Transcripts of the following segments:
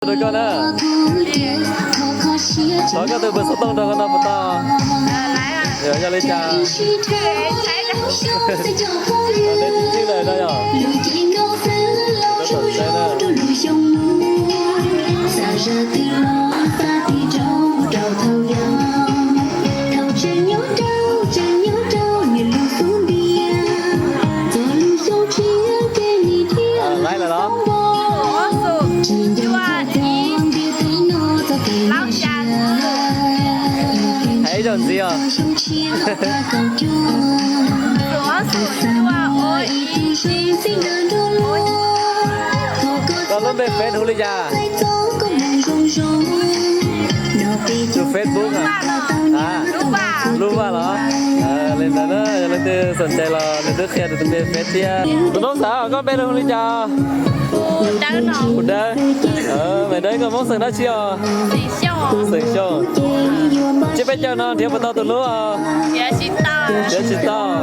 Rau koj na. Thov koj tus npawb xov tooj rau koj no puas tau? Yog li cas? Neb tsis txij lawm no yog? Laib lawm los? Hais ib zaug ntxiv os. Koj lub npe Face hu li cas? Tus Facebook a? Lub Vaj los? Li ntawd na, yog leej twg xom ncais los nws twb qhia nws tus npe Face thiab. Tus noob xav koj npe hu li cas? Hu Dawb. Maiv Dawb, koj Hmoob xeem dab tsi os? Xeem Xyooj. Tsiab peb caug no nrhiav puas tau tus hlub os? Nrhiav tsis tau.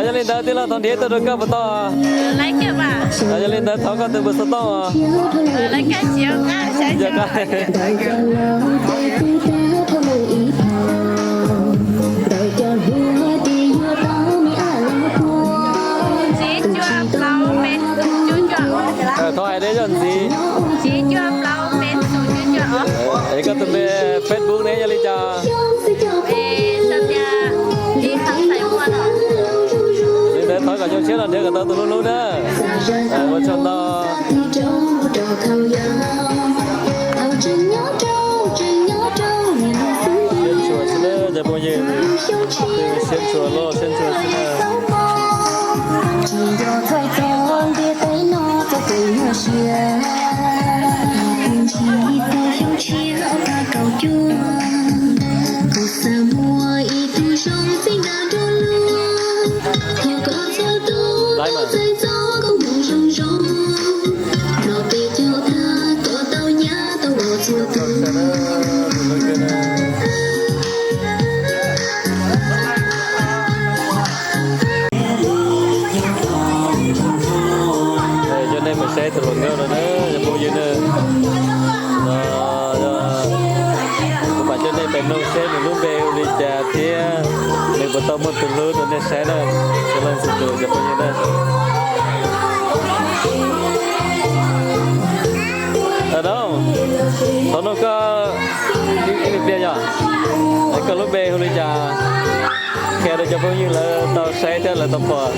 Yog li ntawd tij laug thov nrhiav ib tug rau koj puas tau? Yog li ntawd thov koj tus npawb xov tooj os. Thov hais deb zog ntxiv. Es koj tus npe Facebook ne yog li cas? Li ntawd thov kom zoo siab los nrhiav kom tau tus hlub hlub na. Ua tsaug ntau. Siab ntshua xwb na, cov phooj ywg, siab ntshua loj siab ntshua xwb na. Coj nej pais saib tus hluas nkauj no na, cov phooj ywg na. Kuv mam coj nej pais noog seb nws lub npe hu li cas thiab nws puas tau muaj tus hlub rau nej saib na. Cov leej txhua tus cov phooj ywg na. Thov noog koj ib pliag yog, koj lub npe hu li cas? Qhia rau cov phooj ywg lawv tau saib thiab lawv tau pom.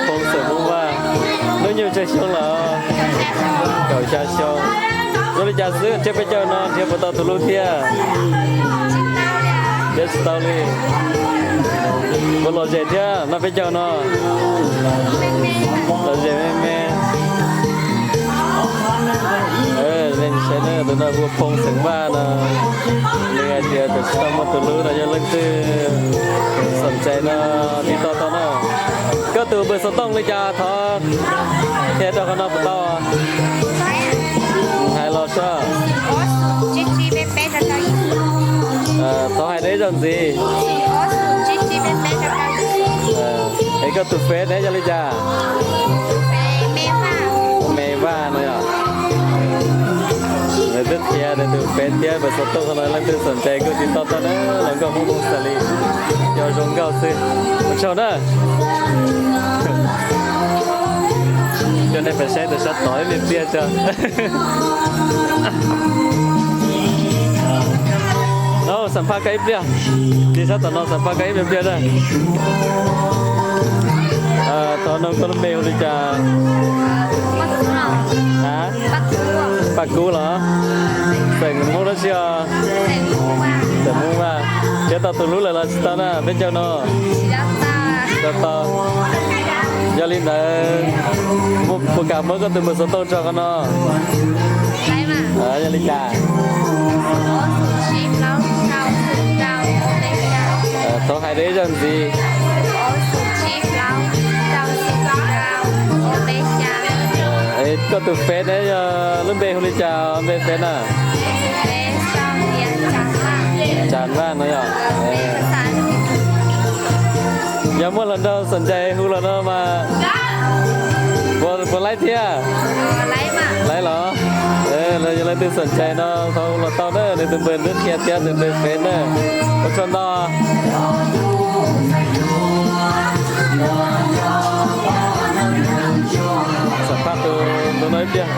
Phoo xeem Hmoob Vaj. Hnub nyoog tsawg xyoo lawm? Kaum xya xyoo. Zoo li cas xwb tsiab peb caug no nrhiav puas tau tus hlub thiab? Nrhiav tsis tau li. Puas lom zem thiab noj peb caug no? Lom zem me me. Nej saib na, tus no hu ua Phoo xeem Vaj no. Nws hais tias thaum tsis tau muaj tus hlub no yog leej twg xom ncais no tiv toj tau na. Koj tus npawb xov tooj li cas thov qhia rau qhov no puas tau? Hais los soj. Thov hais deb zog ntxiv. Es koj tus Face ne yog li cas? Me Vaj no yog. Nws twb qhia nws tus Face thiab npawb xov tooj qhov no, leej twg xom ncais kuj tiv toj tau na, hluas nkauj Hmoob Moos Xas Lis, yog zoo nkauj xwb. Ua tsaug na. Coj nej pais saib tus sab tod ib me pliag tso. No xam phaj koj ib pliag, tig sab tom no xam phaj koj ib me pliag na. Thov noog koj lub npe hu li cas? Paj Kub los? Xeem Hmoob dab tsi os? Xeem Hmoob Vaj. Nrhiav tau tus hlub lawm los tsis tau na peb caug no? Tsis tau. Yog li ntawd puas kam muab koj tus npawb xov tooj tso qhov no? Yog li cas? Thov hais deb zog ntxiv. Es koj tus Face ne yog lub npe hu li cas npe Face na? Tsav Vaj no yog. Yog muaj hluas nraug xom ncais hu los no mas Puas laib thiab? Laib los? Yog leej twg xoom cai no thov los tau na, nws tus npe nws qhia thiab tus npe fev na. Ua tsaug ntau. Xam phaj tus no ib pliag.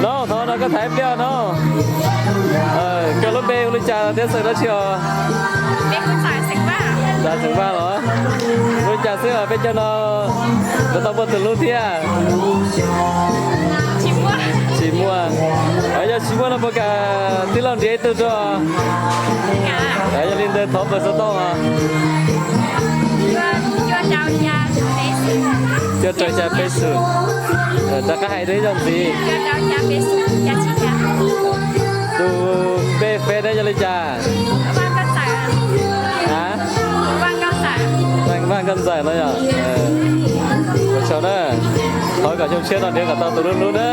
No thov no koj tham ib pliag no. Koj lub npe hu li cas thiab xeem dab tsi os? Ntxawm Xeem Vaj los? Hu li cas xwb os, peb caug no puas tau muaj tus hlub thiab? Tsis muaj. Yog tsis muaj no puas kam tij laug nrhiav ib tug rau? Yog li ntawd thov npawb xov tooj os. Cuaj rau xya peb xus. Rov qab hais rau ib zaug ntxiv. Tus npe fev ne yog li cas? Vaj Nkauj Ntxawm no yog. Ua tsaug na. Thov kom xyoo tshiab no nrhiav kom tau tus hlub hlub na.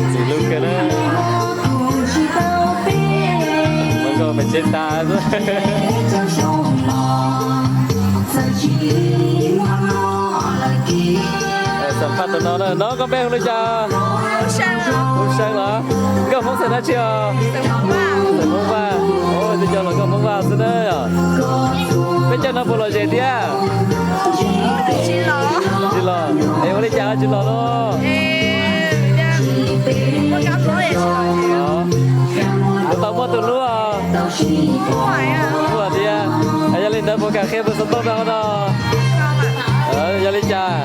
Ntxim hlub kawg na. Nkauj pem tsev tas. Xam phaj tus no na, no koj npe hu li cas? Hu See los? Nkauj Hmoob xeem dab tsi os? Xeem Hmoob Vaj. Twb cov los nkauj Hmoob Vaj xwb na. Peb caug no puas lom zem thiab? Tsis los. Es ua li cas tsis los no? Puas tau muaj tus hlub os? Muaj thiab. Yog li ntawd puas kam qhia npawb xov tooj rau no? Yog li cas?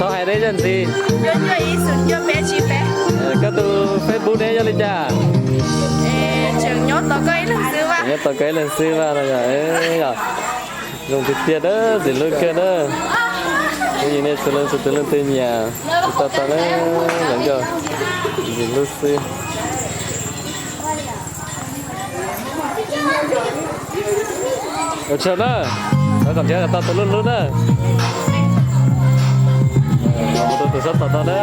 Thov hais rau ib zaug ntxiv. Koj tus Facebook ne yog li cas? Nyob tos koj ib leeg xwb Vaj no yog. Zoo tiag tiag na, ntxim hlub kawg na. Kuv yim nej txhua leej txhua tus leej twg nyiam tau tau na, lawv nkauj ntxim hlub xwb. Ua tsaug na, thov kom nrhiav kom tau tus hlub hlub na. Mus rau tus sab tom no na.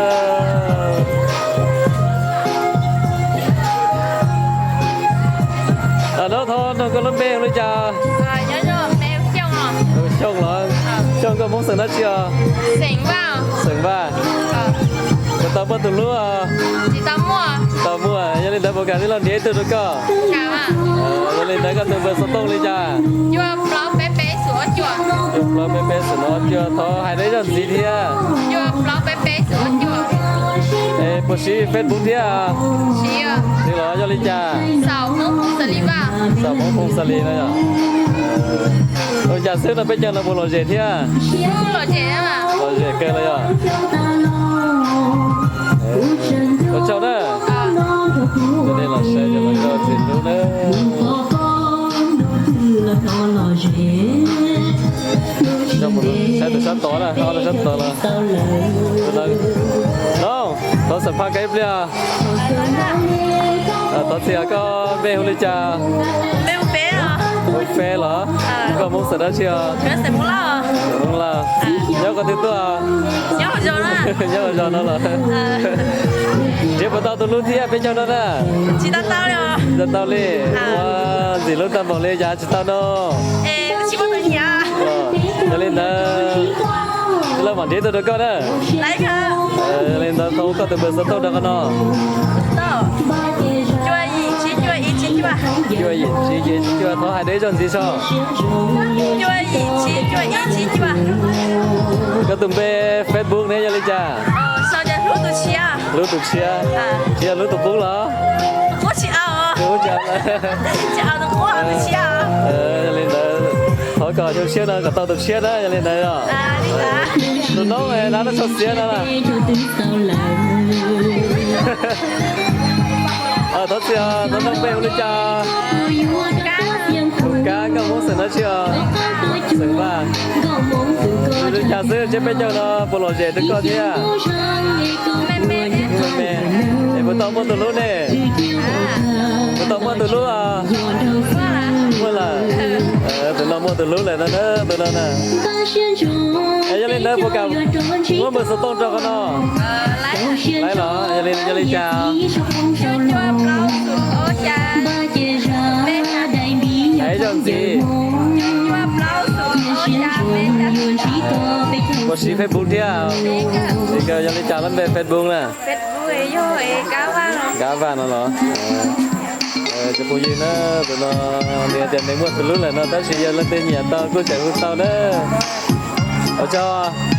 Nov thov nug koj lub npe hu li cas? Xyooj los? Xyooj, nkauj Hmoob xeem dab tsi os? Xeem Vaj. Puas tau muaj tus hlub? Tsis tau muaj. Yog li ntawd puas kam tij laug nrhiav ib tug rau koj? Yog li ntawd koj tus npawb xov tooj li cas? Cuaj plaub peb peb xus no cuaj, thov hais rau ib zaug ntxiv thiab. Es puas siv Facebook thiab? Siv los? Yog li cas? Xam Hmoob Phooj Xa Lis no yog. Ua cas xwb no peb caug no puas lom zem thiab? Lom zem kawg los yog. Ua tsaug na. Cov nej los saib cov nkauj ntxim hlub na. Saib tus sab tod na, ob tus sab tod los. No, thov xam phaj koj ib pliag. Thov txim, koj npe hu li cas? Hu Feb los? Nkauj Hmoob xeem dab tsi os? Hmoob Lauj. Nyob qhov twg tuaj? Nyob hauv zos no los? Nrhiav puas tau tus hlub thiab peb caug no na? Tsis tau tau li. Ua, ntxim hlub tag npaum li cas tsis tau no? Yog li ntawd, tij laug mam nrhiav tuaj rau koj na. Yog li ntawd thov koj tus npawb xov tooj rau qhov no. Cuaj yim tsib cuaj, thov hais rau ib zaug ntxiv so. Koj tus npe Facebook ne yog li cas? Hlub tus tshiab. Tsis yog hlub tus qub los? Yog li ntawd, thov kom xyoo tshiab no kom tau tus tshiab na, yog li ntawd os. Tus noob dab no txog xiab no. Thov txim, tus noob npe hu li cas? Tus Kab, nkauj Hmoob xeem dab tsi os? Xeem Vaj. Ua li cas xwb, tsiab peb caug no puas lom zem rau koj thiab? Me me. Es puas tau muaj tus hlub ne? Puas tau muaj tus hlub os? Muaj lawm. Tus no muaj tus hlub lawm no, tus no na. Es yog li ntawd puas kam muab npawb xov tooj rau qhov no? Laib los, yog li cas? Hais zoj ntxiv. Puas siv Facebook thiab? Siv kawg. Yog li cas lub npe Facebook na? Kab Vaj no los? Cov phooj ywg na, tus no nws tias nws muaj Facebook lawm no tab sis yog leej twg nyiam tau kuj tseem hu tau na. Ua tsaug.